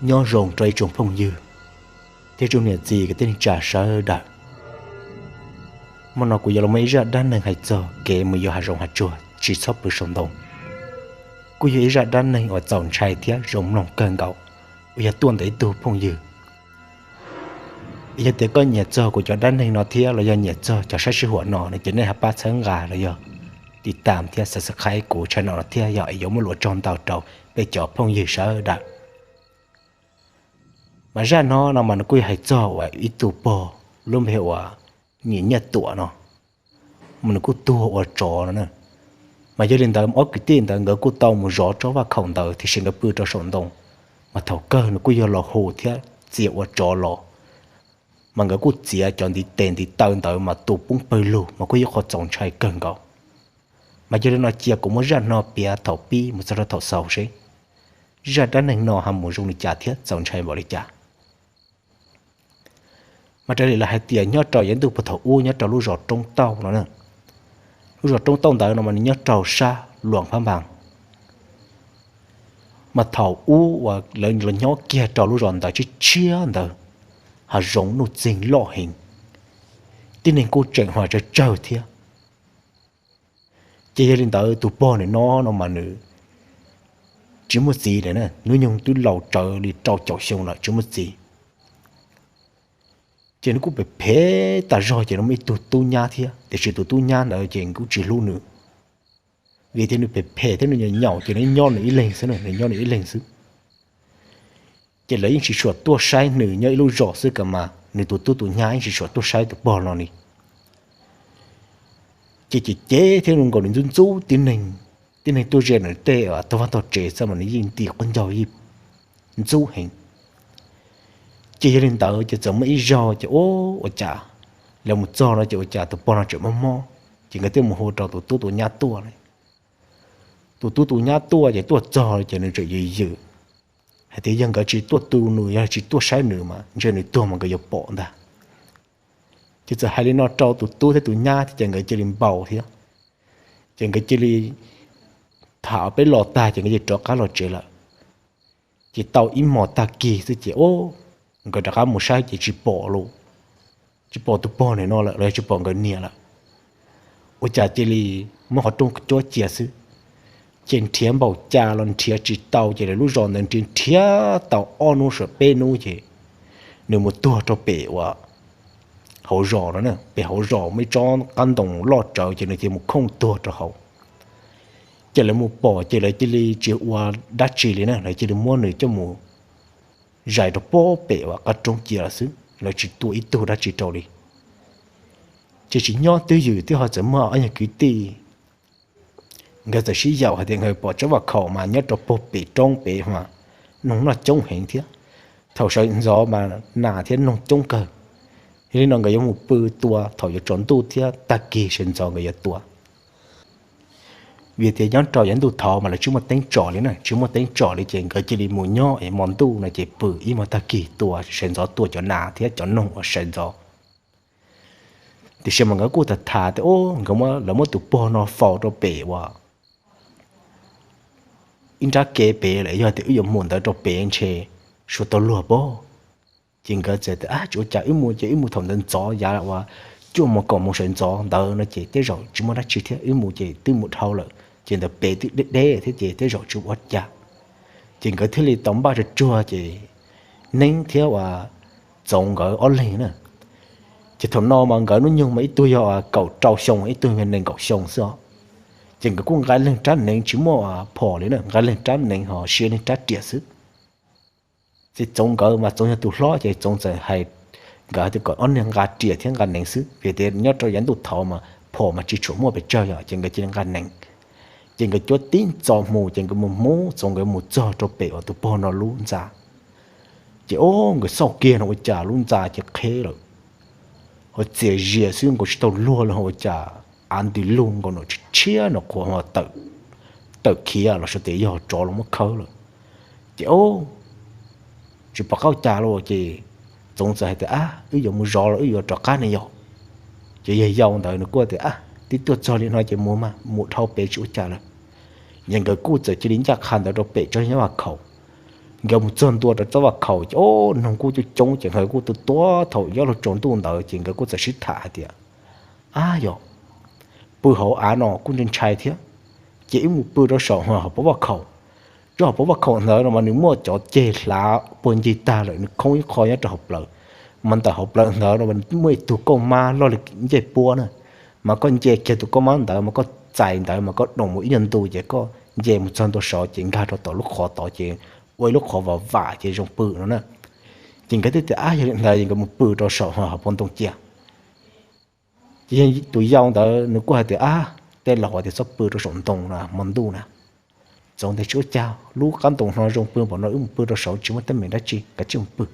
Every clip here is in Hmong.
Nyob zoo rau ib tsoom phooj ywg thiab tsoom niam txiv kwv tij neej tsa sawv daws. Hmo no kuv yuav los muaj ib zaj dab neeg hais txog kev mus yos hav zoov hav tsuag tsis txhob pw saum ntoo. Kuj yog ib zaj dab neeg uas txaus ntshai thiab zoo mloog kawg nkaus, uas yog tuaj ntawm ib tug phooj ywg. Yog tias koj nyiam txog kuv cov dab neeg no thiab los yog nyiam txog cov sab sij huam no no ces nej ho pab txhawb nqa los yog tiv tam thiab subscribe kuv channel no thiab yog es yuav muaj lus tsaug ntau rau peb cov phooj ywg sawv daws. Mas zaj no no mas nws kuj yog hais txog uas ib tug pog lub npe hu ua Nyiam Nyiaj Tuam no, mas nws kuj tuag ua tsov no na. Mas yog li ntawd ob kwv tij ntawd nkawd kuj tau mus zov tsob vaj khaum ntawd tiam sis nkawd pw rau saum ntoo, mas thaum kawg nws kuj yog los hu thiab txia ua tsov los, mas nkawd kuj txiav cov ntiv tes ntiv taw ntawd mas tus poob pawg lug mas kuj yog qhov txaus ntshai kawg nkaus. Mas yog li no cia kuv muab zaj no piav thaum pib mus txog rau thaum xaus seb zaj dab neeg no ho mus zoo li cas thiab txaus ntshai npaum li cas. Mas raws li lawv hais tias nyob rau yav ntuj puag thaum ub nyob rau lub zos Roob Tauj no na, lub zos Roob Tauj ntawd no mas nws nyob rau sab Luam Phab Npas. Mas thaum ub uas lawv los nyob kiag rau lub zos ntawd tshiab tshiab ntawd, hav zoov nuj txeeg loj heev, tib neeg kuj tseem ho tsawg tsawg thiab. Ces yog li ntawd tus pog nim no no mas nws tsis muaj txiv lawm na, hnub nyoog twb laus tsawv li rau caum xyoo lawm tsis muaj txiv. Ces nws kuj phem phem tas zog ces nws muaj ib tug tub nyab thiab tiam sis tus tub nyab ntawd ces kuj tsis hlub nws, vim tias nws phem phem thiab nws nyaum nyaum ces nws nyob nws ib leeg xwb, nws nyob nws ib leeg xwb. Ces lawv yeej tsis tshua tuaj saib nws, nyob ib lub zos xwb kawg mas nws tus tub tus nyab yeej tsis tshua tuaj saib tus pog no li. Ces ces ces thiab nkaus nws ntxub ntxub tib neeg, tib neeg tuaj ze nws tej tog vaj tog tsev xwb mas nws yeej nti quab ncaug yeej ntxub heev. Ces yog li ntawd ces txawm muaj ib zaug ces ua cas lawv mus txog no ces ua cas tus pog no tseem mob mob, ces nkawd thiaj mus hu rau tus tub tus nyab tuaj. Tus tub tus nyab tuaj ces tuaj txog ces nws tseem yws yws hais tias yog nkawd tsis tuaj tu nws, yog tsis tuaj saib nws mas ntshe nws tuag mas nkawd yuav pom ntag. Ces txawm hais li no rau tus tub thiab tus nyab thiab ces nkawd cia li npau thiab, ces nkawd cia li tham peb lo tag ces nkawd cia li rov qab los tsev lawm. Ces tau ib hmos tag kis xwb ces nkawd rov qab mus saib ces tsis pom lawm, tsis pom tus pog nim no lawm los yog tsis pom nkawd niam lawm. Ua cas cia li muab qhov rooj cuab cia xwb, ces nrhiav npaum cas los nrhiav tsis tau ces lawv lub zos ntawd nrhiav nrhiav tau ob hnub suav peb hnub ces nws mus tuag rau pem uas hauv zos no na, pem hauv zos muaj ib tsob qab ntoo loj tsawv ces nws cia li mus khooj tuag rau hauv. Ces lawv mus pom ces lawv cia li tsis ua dab tsi li na, lawv cia li muab nws coj mus zais rau pob pem uas qab roob cia lawm xwb, lawv tsis tua ib tug dab tsi rau li. Ces tsis nyob twj ywm twb ho txawm muaj ob nyuag kwv tij, nkawd txawm sib yaum hais tias nkawd pom tsob vaj khaum mas nyob rau puag pem roob pem mas noog noj coob heev thiab. Thaum sawv ntxov mas nas thiab noog coob kawg. Yog li no nkawd yuav mus pw tua thaum yuav tsaus ntuj thiab tag kis sawv ntxov nkawd yuav tua. Vim tias nyob rau yav ntuj thaud mas lawv tsis muaj teeb tsom li na, tsis muaj teeb tsom li ces nkawd cia li mus nyob es hmo ntuj no ces pw ib hmos tag kis tua, sawv ntxov tua cov nas thiab cov noog uas sawv ntxov. Tiam sis mas nkawd kuj tham tham tias nkawd, lawv muab tus pog no faus rau pem uas ib nrab kev pem lawm, yog tias wb yuav mus ntawd rau pem ntshe suav tau luag pob. Ces nkawd txawm tias, Ab, tsis ua cas, wb mus ces wb mus thaum ntawd ntxov yav uas cuaj moos kaum moos sawv ntxov ntawd no ces tej zaum tsis muaj dab tsi thiab, wb mus ces twb mus dhau lawm ces ntawd pem twb deb deb thiab ces tej zaum tsis ua cas. Ces nkawd thiaj li tau npaj tsuag tsuag ces Neeb thiab uas Txoov nkawd ob leeg na. Ces thaum no mas nkawd hnub nyoog mas ib tug yog kaum rau xyoo, ib tug yog nees nkaum xyoo xwb os. Ces nkawd kuj nqa leeg rab neev, tsis muaj phom li na, nqa leeg rab neev ho siv leeg rab riam xwb. Ces Txoov nkawd mas Txoov yog tus hlob ces Txoov txawm hais nkawd tias kom ob niag nqa riam thiab nqa neev xwb, vim tias nyob rau yav ntuj thaud mas phom mas tsis tshua muaj pes tsawg yom, ces nkawd cia li nqa neev. Ces nkawd cuab tib ntxov mus ces nkawd mus mus Txoov nkawd mus txog rau pem uas tus pog no lub ntxa. Ces o, nkawd xauj kiag no ua cas lub ntxa ces qheb lawm, ho txias zias xwb nkaus tsis tau luag li, ho ua cas av ntws lug nkaus no tshiab tshiab no qhuav ho tawm khiav los xyov tias yog tsov los muab khawb lawm. Ces o, tsis pom qab ua cas li ces Txoov txawm hais tias, Ab, wb yuav mus zov los wb yuav rov qab ne yom. Ces yawg yau ntawd nws kuj tias, Ab, twb tuaj txog li no ces mus mas, mus dhau pem tsis ua cas lawm. Ces nkawd kuj txawm cia li ncaj qha ntawd rau pem tsob nyob vaj khaum. Nkawd mus txog ntua rau txoj vaj khaum ces ob noog kuj coob coob ces nkawd kuj tua tua thaum yuav luag tsaus ntuj ntawd ces nkawd kuj txawm sib tham hais tias, Ab yog, pw hauv av no kuj ntshai ntshai thiab, ces wb mus pw rau saum hauv paus vaj khaum. Rau hauv paus vaj khaum ntawd no mas nws muaj cov ceg hlav puag ncig tag lawm, nws khoob ib qho nyob rau hauv plawv, mas ntawm hauv plawv ntawd no muaj ib tug kauj mab loj li ncej puab na, mas koj nce kiag tus kauj mab ntawd mas koj txais ntawd mas koj doos mus ib nyuag ntu ces koj nce mus txog ntua saud ces nkag rau tom lub qhov tod ces ua ib lub qhov vam vam ces zoo pw no na. Ces nkawd thiaj tias, Ab, yog li ntawd nkawd mus pw rau saum hauv paus ntoo cia. Ces tus yau ntawd nws kuj hais tias, Ab, tej laus hais tias txhob pw rau saum ntoo na, hmo ntuj na. Txoov ntag, tsis ua cas, lub qab ntoo no zoo pw npaum no wb mus pw rau saud tsis muaj teeb meem dab tsi, kav tsij mus pw.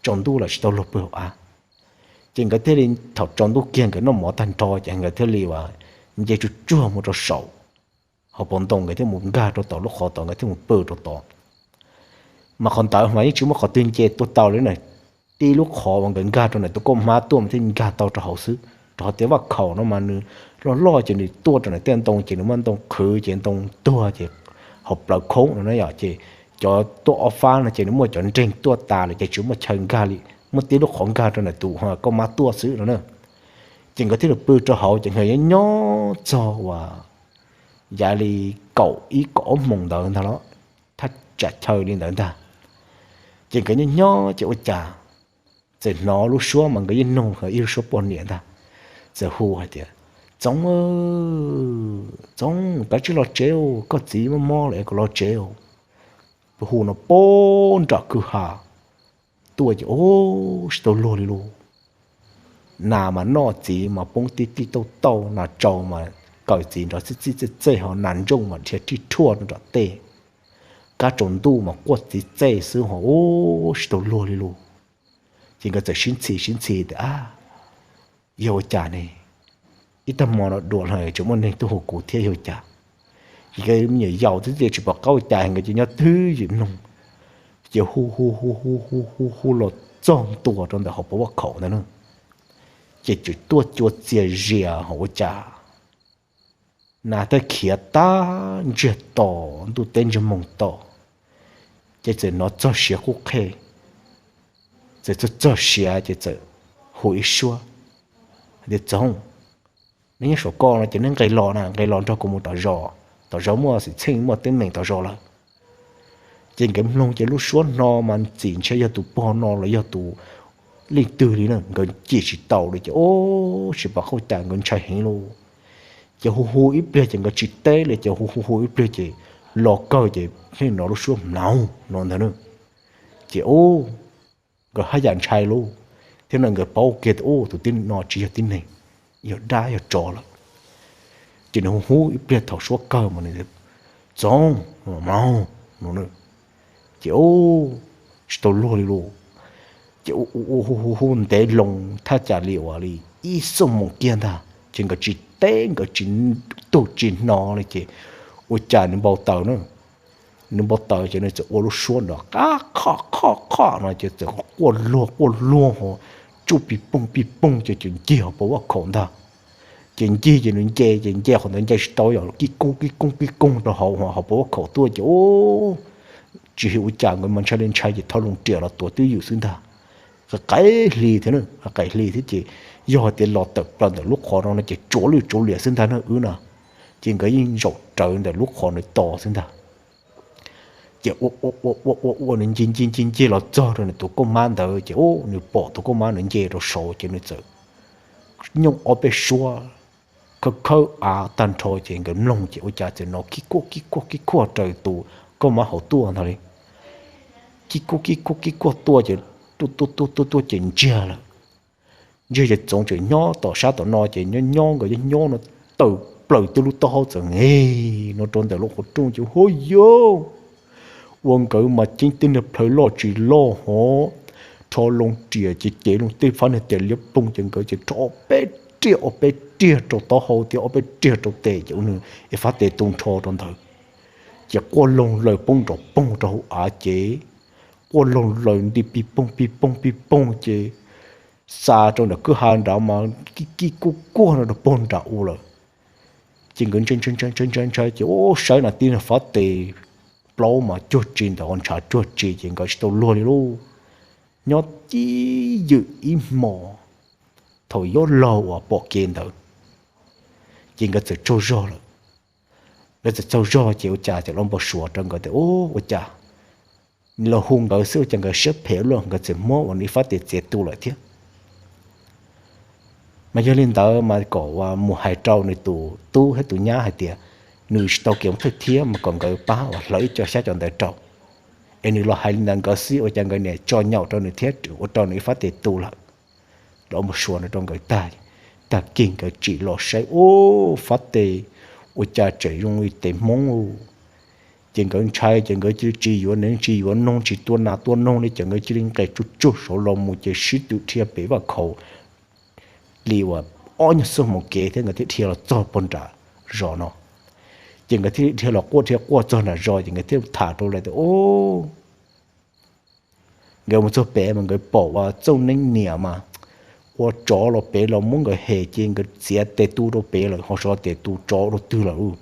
Tsaus ntuj lawm tsis tau luag pw hauv av. Ces nkawd thiaj li, thaum tsaus ntuj kiag nkawd noj mov tag nrho ces nkawd thiaj li nce tsuag tsuag mus rau saum hauv paus ntoo, nkawd thiaj mus nkag rau tom lub qhov tod, nkawd thiaj mus pw rau tod. Mas qhov ntawd mas yeej tsis muaj qhov twg nce tuaj tau li na, tib lub qhov uas nkawd nkag rau ntawm tus kauj mab tuaj mas thiaj nkag tau rau hauv xwb, rau hauv tej vaj khaum no mas nws loj loj ces nws tuaj rau ntawm tej ntoo ces nws muaj ntoo qhwv ces ntoo tuag ces hauv plawv khoob no na yom, ces cov tuaj ob fab no ces nws muaj cov nreeg tuaj tas lawm ces tsis muaj chaw nkag li, muaj tib lub qhov nkag rau ntawm tus kauj mab tuaj xwb no na. Ces nkawd thiaj li pw rau hauv ces nkawd nyob nyob txog uas yav li kaum ib kaum ob moos ntawd ntag los, thaj tsam chaw li ntawd ntag. Ces nkawd nyob nyob ces ua cas txawm hnov lub suab mas nkawd yeej noog ib lub suab poj niam ntag, txawm hu hais tias, Txoov, Txoov, kav tsij los tsev, koj txiv mob mob lawm es kom los tsev. Hu no poob nram kwj ha tuaj ces ub, tsis tau luag li lauj. Nas mas noj txiv mas poob tib tij tauj tauj, nas tsaus mas kaw txiv nrov txij txij txej txej, ho nas ntsooj mas dhia rij rhuaj nram tej. Kab tsaus ntuj mas quaj txiv txej xwb ho ub, tsis tau luag li lauj. Ces nkawd txawm sib ntxhi sib ntxhi tias, Ab, yog ua cas ne? Ib tag hmo no dua los tseem muaj neeg tuaj hu kuv thiab yog ua cas? Ces nkawd me nyuam yaus thiab ces tsis pom qab ua cas nkawd ces nyob twj ywm mloog. Ces hu hu hu hu hu hu hu los txog ntua rau ntawm hauv paus vaj khaum ntawd na. Ces tseem tuaj cua txias zias ho ua cas nas thiaj khiav tag ntsiag to, ntuj teb ntsiag moos to. Ces txawm hnov txog siav qub qhe, txawm txog txog siav ces txawm hu ib suab hais tias, Txoov, neb nyob saum ko no ces neb nqes los na, nqes los nrog kuv mus tom zos, tom zos muaj xwm txheej muaj teeb meem tom zos lawm. Ces nkawd mloog ces lub suab no mas txim ntshe yog tus pog no los yog tus leej twg li na, nkawd cim tsis taus li ces ub, tsis pom qab ua cas nkawd ntshai heev lauj. Ces hu hu ib pliag ces nkawd tsis teb li ces hu hu hu ib pliag ces los kawg ces pheej hnov lub suab mlaus no ntag na. Ces ub, nkawd haj yam ntshai lauj, thiab no nkawd paub kiag tias ub, tus tib no tsis yog tib neeg, yog dab yog tsov lawm. Ces nws hu hu ib pliag thaum suab kawg mas nws, Txoov, mlaus no. Ces ub, tsis tau luag li lauj. Ces ua ua hu hu hu ntev loo thaj tsam li uas li ib xuab moos kiag ntag ces nkawd tsis teb, nkawd tsis, tug tsis hnov li ces ua cas nws npau taws na. Nws npau taws ces nws txawm ua lub suab nrov qab qhoj qhoj qhoj no ces txawm quaj luag quaj luag ho tsuj pis poog pis poog ces txawm ncig hauv paus vaj khaum ntag. Ces ncig ces nws nce ces nce qhov ntawd nce tsis tau yom, kib koog kib koog kib koog rau hauv hauv paus vaj khaum tuaj ces ub, tsis hais ua cas nkawd mas ntshai li ntshai ces thau loo riam los tuav twj ywm xwb ntag. Qaim hli thiab, qaim hli thiab ces yog hais tias los tawm plaws ntawm lub qhov no no ces tsuav lwj tsuav liam xwb ntag na wb no. Ces nkawd yeej zaum rawv ntawm lub qhov ntawd tos xwb ntag. Ces ua ua ua ua ua nws nce nce nce nce los txog rau nws tus kauj mab ntawd ces ub, nws pom tus kauj mab ntawd nce rau saud ces nws txawm nyooj ob peb suab khawb khawb av tag nrho ces nkawd mloog ces ua cas txawm hnov kib kuaj kib kuaj kib kuaj raws tus kauj mab hauv tuaj ntag li. Kib kuaj kib kuaj kib kuaj tuaj ces tuaj tuaj tuaj tuaj tuaj ces ntsiag lawm. Ntsiag ces Txoov tseem nyob tom sab tom no ces nyob nyob nkawd nyob nyob no tawm plaws tib lub taub hau txawm nqis no rau ntawm lub qhov rooj ces huab yau, ua nkawd mas ceeb tib niag plhaw loj tsis loj hov, rho loo riam ces cev loo tej fab niag riam liab ploog ces nkawd ces rho ob peb riam ob peb riam rau taub hau thiab ob peb riam rau tes ces ua nws ib fab tes tu nrho rau ntawd. Ces quaj loog lawm poob nrov poog rau hauv av ces quaj loog lawm nti pig poog pig poog pig poog ces xa rau nram kwj ha nrad mas kib kib kuaj kuaj no rau pog nram u lawm. Ces nkawd ntshai ntshai ntshai ntshai ntshai ntshai ces ub saib na tib niag fab tes plaub mas cuag tsi ntawd, ntshav cuag tsi ces nkawd tsis tau luag li lauj. Nyob tib ywm ib hmos, thaum yuav laug uas pom kev ntawd, ces nkawd txawm tsaug zog lawm. Nkawd txawm tsaug zog ces ua cas cov laus npau suav rau nkawd tias, Ub, ua cas los hu nkawd xwb ua cas nkawd siab phem luaj, nkawd txawm muab uas nws ib fab tes txiav tu lawm thiab. Mas yog li ntawd mas kom uas mus hais rau nws tus tub thiab tus nyab hais tias nws tsis tau kev mus thawj thiab mas kom nkawd pab uas hlawv ib co xyab cov ntawd rau, es nws los hais li ntawd nkawd xwb ua cas nkawd niam tso nyaum rau nws thiab ua rau nws ib fab tes tu lawm. Los mus suav no rau nkawd tag, tag kis nkawd tsim los saib ub fab tes ua cas tseem zoo li tes hmoob u. Ces nkawd ntshai ces nkawd cia li tsis yuav neeg tsis yuav noog tsis tua nas tua noog li ces nkawd cia li nqes tsuj tsuag saud los mus ces sib tw dhia pem vaj khaum li uas ob nyuag xuab moos kev thiab nkawd thiaj dhia los txog puag nram zos no. Ces nkawd thiaj li dhia los quaj dhia quaj txog nram zos ces nkawd thiaj tham rau lawv tias, Ub, nkawd mus txog pem mas nkawd pom uas Txooj Neeb niam mas ua tsov los pem los muab nkawd hem ces nkawd txiav tes tu rau pem lawm ho xyov tes tu tsov rau twg lawm.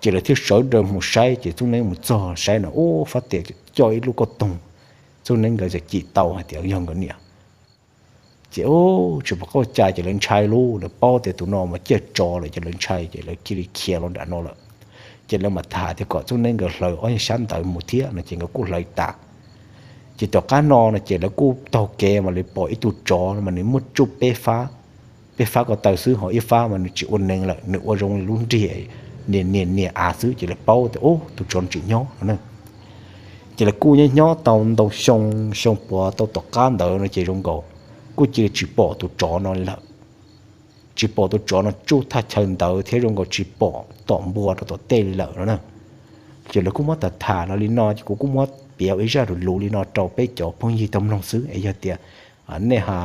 Ces lawv thiaj sawv daws mus saib ces Txooj Neeb mus txog saib no ub fab tes coj ib lub kauj toog. Txooj Neeb nkawd txawm cim tau hais tias yog nkawd niam. Ces ub tsis pom qab ua cas ces lawv ntshai lauj, lawv paub tias tus no mas ciaj tsov lawm ces lawv ntshai ces lawv cia li khiav los nram no lawm. Ces lawv mam tham tias kom Txooj Neeb nkawd hlawv ob nyuag xyab ntawd mus thiab no ces nkawd kuj hlawv tas. Ces tom qab no no ces lawv kuj taug kev mas lawv pom ib tug tsov mas nws muaj tsuj peb fab, peb fab ko taw xwb ho ib fab mas nws tsis ua neeg lawm, nws ua zoo li lub nrig niam niam niam av xwb ces lawv paub tias ub tus tsov no tseem nyob no na. Ces lawv kuj nyob nyob tau ntau xyoo, xyoo puav tau tom qab ntawd no ces zoo nkaus kuj cia li tsis pom tus tsov no li lawm. Tsis pom tus tsov no tsuj thaj chaw ntawd thiab zoo nkaus tsis pom tom npua rau tom tej li lawm no na. Ces lawv kuj muab tham tham los li no ces kuv kuj muab piav ib zaj lus lus li no rau peb cov phooj ywg tau mloog xwb es yog tias nej ho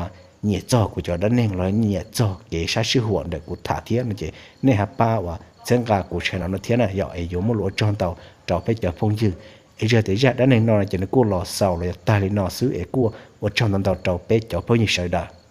nyiam txog kuv cov dab neeg los nyiam txog kev sab sib huam ntawm kuv tham thiab no ces nej ho pab uas txhawb nqa kuv channel no thiab na yom es yuav muaj lus ua tsaug ntau rau peb cov phooj ywg. Es yog tias zaj dab neeg no ces nws kuj los xaus los yog tag li no xwb es kuj ua tsaug ntau ntau rau peb cov phooj ywg sawv daws.